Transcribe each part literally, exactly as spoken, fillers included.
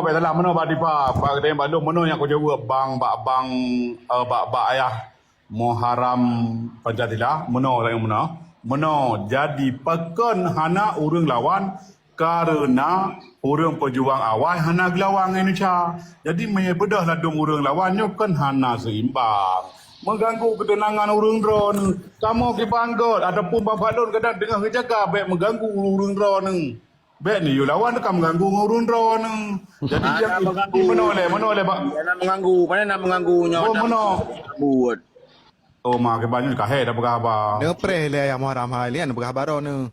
Baik, salah meunoe Bang Dipa, bak geutanyoe bak lôn meunoe nyang kujaweueb bang, bak bang, eh, bak, bak ayah Muharram Pancasila, meunoe lagèe meunoe. Meunoe, jadi pakon hana ureueng lawan, kareuna ureueng peujuang awai hana geulawan ngon Indonesia. Jadi meunyoe beudôh ladôm ureueng lawan nyoe kan hana seimbang. Meuganggu keuteunangan ureueng droeneuh. Kamoe kiban göt ataupun bang Fadlon kadang teungoh geujaga bèk meuganggu ureueng droeneuh. Bèk neuyue lawan ka meuganggu ngon ureueng droeneuh. Jadi Ah, dia nak mengganggu. Meunoe lé, meunoe lé, Pak. Dia nak mengganggu. Mana nak mengganggu? Nyoe Oh, nak meunoe. Buat. Oh, ma, kiban nyoe ka hai dah peugah haba. Neupreh lé Ayah Muharram hai, lian peugah haba droeneuh.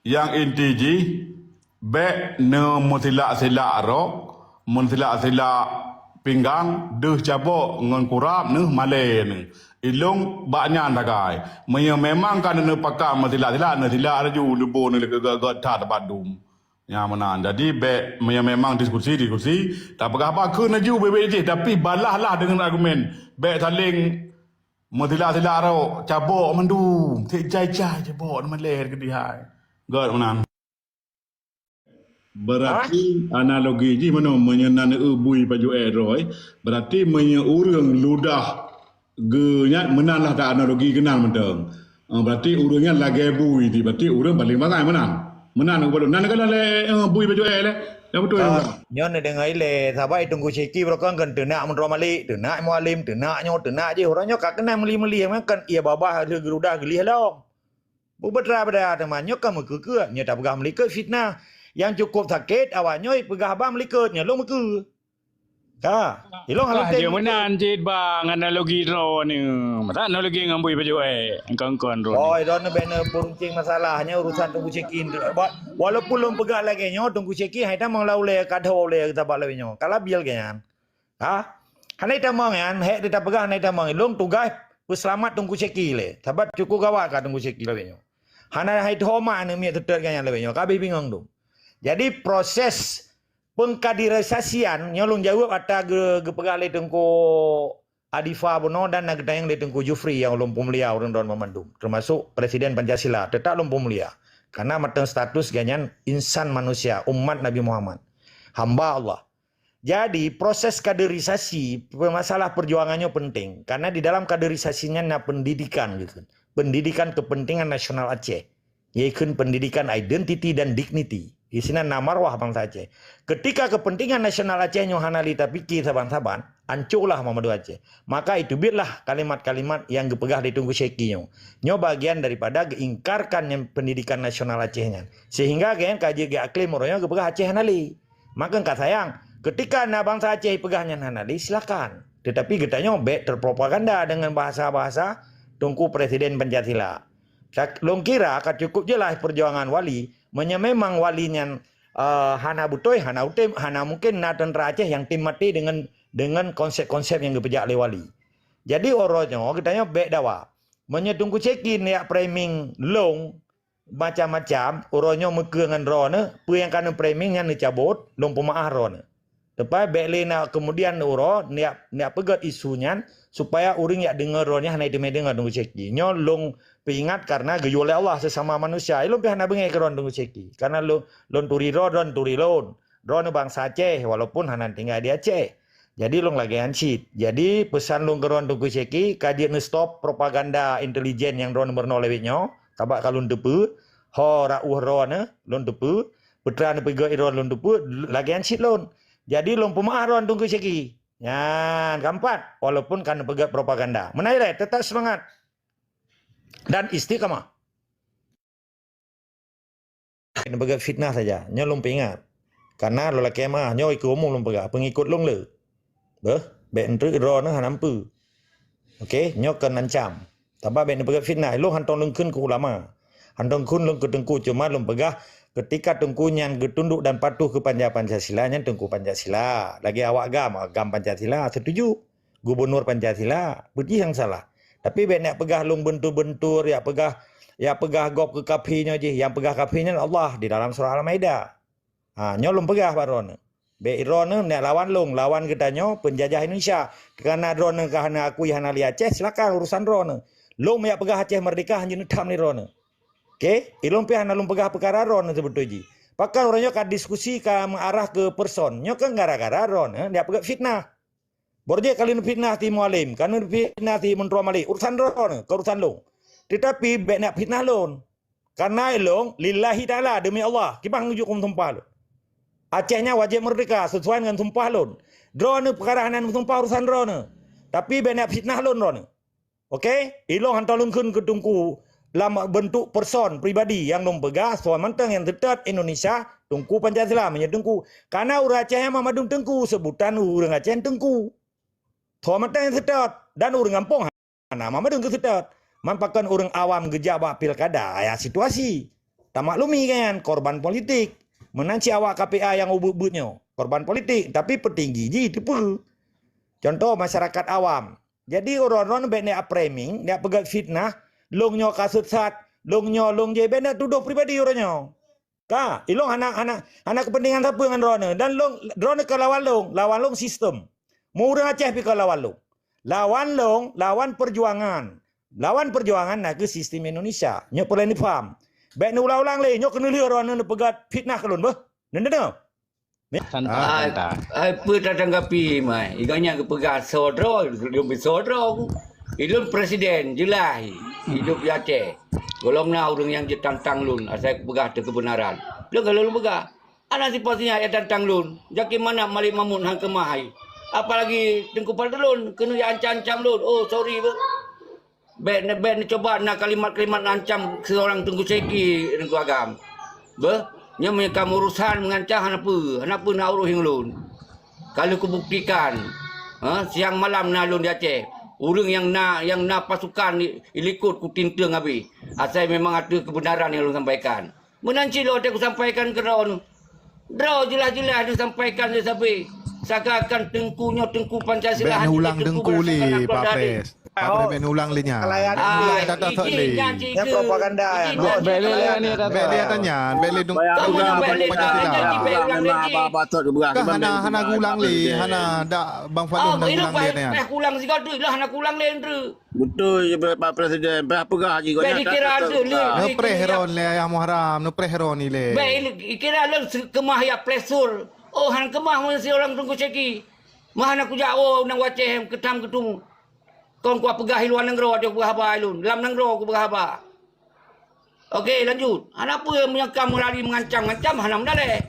Nyang inti jih, bèk neumeusilak-silak rok, meusilak-silak pinggang, deuh cabok ngon kurab neuh malèe neuh. Ilôn bak nyan sagai. Meunyoe memang ka neupakat meusilak-silak, neusilak laju, leubô neuh lé keu gèt-gèt that bak dum. Nyan meunan. Jadi, bèk, meunyoe memang diskusi, diskusi, tapeugah haba kheun laju bèk-bèk jih, tapi balah lah deungon argumen. Bèk saléng meusilak-silak rok, cabok mandum, cit jai-jai cabok, malèe keudéh hai. Gèt meunan. Berarti analogi jih meunoe, meunyoe na eu bui pajoh èe droe, berarti meunyoe ureueng ludah geuh nyan meunan lah ta analogi keunan mantong. Ah, berarti ureueng nyan lagèe bui ti, berarti ureueng paléng bangai meunan. Meunan ureueng padum. Nan keunan lé, eh, bui pajoh èe lé. Nyang beutôi. Ah, nyoe neudeungoe ilèe, saban Teungku Syeki beurokon kan teunak meudroe malik, teunak Mualem, teunak nyoe, teunak jih. Uroe nyoe ka keunan meuli-meuli, kan ia babah lheueh geurudah geulieh lom. Beubeudra-beudra teuma nyoe ka meukeue-keue, nyoe tapeugah meulikot fitnah. Nyang cukôp sakét, awak nyoe peugah haba meulikot, nyoe lôn meukeue. Ka, ilôn Lah, hana jeuet meunan cit bang analogi droeneuh. Masa analogi ngon bui pajoh èe, engkon-kon droeneuh. Oi, droeneuh bèk neupeuruncing masalah, nyoe urusan Teungku Syeki. Wa-, walaupun lôn peugah lagèe nyoe, Teungku Syeki hai tamong lam ulèe, ka dhoe ulèe, saban lagèe nyoe. Ka labil geuh nyan. Ha? Hana itamong nyan, hék teutab peugah hana itamong. Ilôn tugaih peuseulamat Teungku Syeki lé. Sabab cukôp gawat ka Teungku Syeki lagèe nyoe. Hana hai teuhoreumat aneuk miet teutot geuh nyan lagèe nyoe. Ka abéh bingong dum. Jadi proses pengkaderisasian nyoe lôn jaweueb ata geu-, geupeugah lé Teungku Adifa bunoe dan na geutanyong lé Teungku Jufri nyang lôn peumulia ureueng droeneuh banmandum, teumasok Presiden Pancasila, teutap lôn peumulia. Karena mantong status geuh nyan insan manusia, umat Nabi Muhammad, hamba Allah. Jadi, proses kaderisasi, masalah perjuangan nyoe penting. Karena di dalam kaderisasi nyan na pendidikan, gitu. Pendidikan kepentingan nasional Aceh. Yaitu pendidikan identiti dan dignity. Di sinan na marwah bansa Aceh. Ketika kepentingan nasional Aceh nyoe hana lé tapike saban-saban, ancurlah Muhammadiyah Aceh. Maka iteubietlah kalimat-kalimat nyang geupeugah lé Teungku Syeki nyoe. Nyoe bagian daripada geuingkarkan nyang pendidikan nasional Aceh nyan. Sehingga geuh nyan ka jeuet geuaklém uroe nyoe geupeugah Aceh hana lé. Maka ka sayang, ketika na bansa Aceh peugah nyan hana lé, silakan. Tetapi geutanyoe bèk terpropaganda dengan bahasa-bahasa Teungku Presiden Pancasila. Sa-, lôn kira ka cukup jeulaih perjuangan Wali. Meunyoe memang Wali nyan, eh, hana beutôi, hana utem, hana mungken na teuntra Aceh nyang tem maté dengan, dengan konsep-konsep nyang geupeujak lé Wali. Jadi, uroe nyoe geutanyoe bèk dawa. Meunyoe Teungku Syeki neujak framing lôn, macam-macam, uroe nyoe meukeue ngon droeneuh, peue nyang ka neuframing nyan neucabot, lôn peumeu'ah droeneuh. Teuma bèk lé na keumudian uroe neujak, neujak peugèt isu nyan, supaya ureueng nyang deungö droeneuh hana teumé deungö Teungku Syeki. Nyoe lôn peuingat karena geuyue lé Allah sesama manusia. Ilôn pih hana beungèh keu droeneuh Teungku Syeki, karena lôn, lôn turi droe, droeneuh turi lôn. Droeneuh bansa Aceh, walaupun hana tinggai di Aceh. Jadi, lôn lagèe nyan cit. Jadi, peusan lôn keu droeneuh Teungku Syeki, ka jeuet neustop propaganda intelijen nyang droeneuh meurunoe lawét nyoe, sabab ka lôn teupeue, ho rauh droeneuh lôn teupeue, peue teuma neupeugèt droeneuh lôn teupeue, lagèe nyan cit lôn. Jadi, lôn peumeu'ah droeneuh Teungku Syeki. Nyan, keempat, walaupun ka neupeugèt propaganda. Meunan ilèe, teutap seumangat dan istiqamah. Neupeugèt fitnah saja. Nyoe lôn peuingat. Karena lôn lakèe meu'ah, nyoe keu umum lôn peugah, peungikot lôn le. Beuh, bèk neutreuk droeneuh hana peue. Oke, nyoe kon ancam. Sabab bèk neupeugèt fitnah, lôn hántom lôn kheun keu ulama. Hántom kheun lôn keu teungku, cuma lôn peugah, ketika teungku nyan geutundok dan patuh keu panja Pancasila, nyan teungku Pancasila. Lagèe awak GAM, GAM Pancasila, setuju. Gubernur Pancasila, peue jih nyang salah. Tapi bèk neujak peugah lôn beuntur-beuntur, jak peugah, jak peugah gob keu kafé nyoe jih. Nyang peugah kafé nyan Allah di dalam surah Al-Maidah. Ha, nyoe lôn peugah bak droeneuh. Bèk droeneuh neujak lawan lôn, lawan geutanyoe peunjajah Indonesia. Karena droeneuh ka hana akui hana lé Aceh, silakan urusan droeneuh. Lôn meujak peugah Aceh merdeka hanjeuet neutham lé droeneuh. Oke, ilôn pih hana lôn peugah peukara droeneuh seubeutôi jih. Pakon uroe nyoe ka diskusi ka meuarah keu person. Nyoe kan gara-gara droeneuh, eh, jak peugét fitnah. Bor jih ka lheueh neufitnah si Mualem, ka lheueh neufitnah si Menteri Malik. Urusan droeneuh, keu urusan lôn. Teutapi bék neujak fitnah lôn. Kareuna ilôn, lillahi ta'ala, deumi Allah, kiban jeuet keu sumpah lôn. Aceh nyan wajéb meurdeka sisuai ngon sumpah lôn. Droeneuh peukara hana meusumpah urusan droeneuh. Tapi bék neujak fitnah lôn droeneuh. Oke, ilôn hana lôn kheun keu Teungku lam beuntuk person pribadi nyang lôn peugah, soe mantong nyang seutôt Indonesia, Teungku Pancasila, meunyoe Teungku. Kareuna ureuëng Aceh nyang mandum Teungku, seubutan ureuëng Aceh Teungku. Soe mantong nyang seutôt, dan ureuëng gampông hana mandum keu seutôt. Man pakon ureuëng awam geujak bak pilkada, ya situasi. Tamaklumi kan, korban politik. Meunan cit awak K P A nyang ubeuet-ubeuet nyoe, korban politik, tapi peutinggi jih teupeue. Contoh masyarakat awam. Jadi uroe-uroe bék neujak framing, neujak peugét fitnah, lôn nyoe ka sesat, lôn nyoe, lôn jih, bék neujak tudoh pribadi uroe nyoe. Ka, ilôn hana, hana, hana kepentingan sapeue ngon droeneuh. Dan lôn, droeneuh ka lawan lôn, lawan lôn sistem. Meu ureuëng Aceh pih ka lawan lôn. Lawan lôn, lawan perjuangan. Lawan perjuangan na kheueh sistem Indonesia. Nyoe peureulée neupaham. Bék neuulang-ulang lé, nyoe keuneulheueh droeneuh neupeugét fitnah keu lôn beuh. Neudeungoe? Santa, Ah, santa. Ai, peue tatanggapi, mai? Iga nyan geupeugah soe droe, lôn beusoe droe. Ilôn presiden, jeulaih. Hidup di Aceh. Gohlom na ureuëng nyang jitantang lôn, asai kupeugah teuh keubeunaran. Lôn ka lôn peugah. Hana sipa sinyak nyang tantang lôn. Jaki manap Malik Mahmud han keumah hai. Apalagi Teungku Fadlon keuneuk ancam-ancam lôn. Oh, sorry beuh. Bék, bék neucuba na kalimat-kalimat ancam seurang Teungku Syeki, Teungku Agam. Beuh, nyan meunyo ka urusan meungancam hana peue, hana peue na urusan ngon lôn. Ka lheueh kubuktikan, ha, siang malam na lôn di Aceh. Ureuëng nyang na, nyang na pasukan i-, ilikot kutinteung habéh. Asai memang ateueh keubeunaran nyang lôn sampaikan. Meunan cit lôn kusampaikan keu droeneuh. Droe jeulaih-jeulaih neusampaikan lé sabe. Seakan-akan Teungku nyoe Teungku Pancasila, Bék hana neulang Teungku Teungku lé, berdasarkan Pak akal dan Pres. Pak Pres, bék neulang lé nyan. Ah, Nyan dak, dak, dak, iji lé. Nyan cit Nyan keu, propaganda, iji nyan. Nyan cit Bék lé, keu. Nyan dak, dak, Bék lé dak. Nyan, bék lé Teungku Kau Pancasila. Nyan bék lé, Pancasila. Nyan cit bék ulang lé cit. Kan hana, hana geulang lé, hana dak Bang Fadlon Oh, hana geulang lé nyan. Payah kulang sigoe tu, lah hana kulang lé tu. Beutôi je, Pak Presiden. Payah peugah jih, Bék gobnyan dikira tak tu, tahu. Neupreh ron lé Ayah Muharam, neupreh ron ilée. Bék ini, ikira lôn se-, keumah ya pressure. Oh, han keumah meunyoe si ureuëng Teungku Syeki. Mah hana kujak woe nang wacée keutam keutumu. Kon kupeugah i luwa nanggroe, adak peugah haba ilôn. Lam nanggroe kupeugah haba. Oke, lanjut. Hana peue meunyoe ka meulari mengancam-ngancam, hana meudaleh.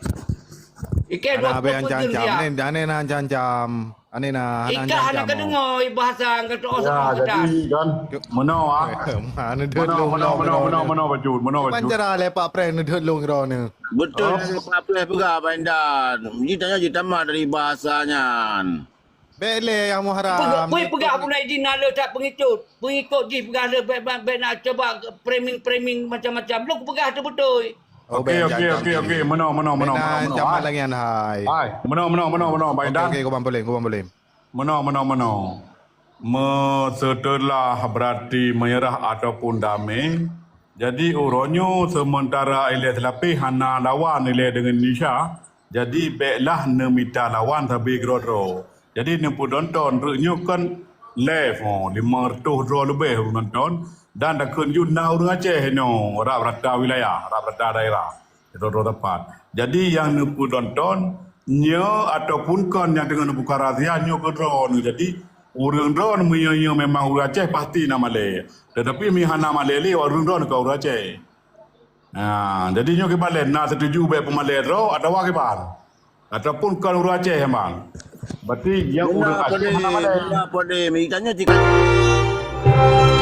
Ike Hana dua puluh abéh ancam-ancam. Persen dia. Ane, ane na ancam-ancam. Ane na, hana Ika hana ancam-ancam. Kedengo bahasa kata Ya, orang kita. Jadi kan, meunoe, ah. Mana dia Meunoe, dulu, meunoe, meunoe, meunoe, meunoe, meunoe, Bajul, meunoe, Bajul. Panjara lé Pak Pres neudeut lôn droeneuh. Betul, Pak Pres peugah, Pak Indan. Ji tanya ji tamat dari bahasa nyan. Bék lé Ayah Muharam. Peugah, pui peugah Abu Naidi na le that pengikut. Pengikut jih peugah le bék, bék, bék nak cuba framing-framing macam-macam. Lôn peugah tu beutôi. Oh, Oke, bék oke, janjam oke, ni. Oke. Meunoe, meunoe, meunoe, Bék meunoe, meunoe. Janjam Hai. Lagi nyan hai. Hai, meunoe, meunoe, meunoe, meunoe, Bang Oke, Indan. Oke, Gobang Polem, Gobang Polem. Meunoe, meunoe, meunoe. Meuseuteulah berarti menyerah ataupun damé. Jadi, uroe nyoe seumeuntara ilée seulapéh hana lawan ilée deungon Indonesia. Jadi, béklah neumita lawan sabe keudroe-droe. Jadi, neupeudonton, rot nyoe kan live, oh, lima reutôh droe leubeh ureuëng nonton. Dan takheun jeuet na ureuëng Aceh inoe, rab rata wilayah, rab rata daerah. Keudroe-droe teumpat. Jadi, nyang neupeudonton, nyoe ataupun kon nyang teungoh neubuka rahsia, nyoe keudroe nyoe. Jadi, ureuëng droe nyoe meunyoe, nyoe memang ureuëng Aceh, pasti na malée. Tetapi, meunyoe hana malée lé, ureuëng droe nyoe kon ureuëng Aceh. Ha, jadi nyoe kiban lé, na setuju bék peumalée droe atawa kiban? Ataupun kon ureuëng Aceh memang? Berarti nyang ureuëng Aceh hana malée. Meunan podé, meunan podé. Meunan podé.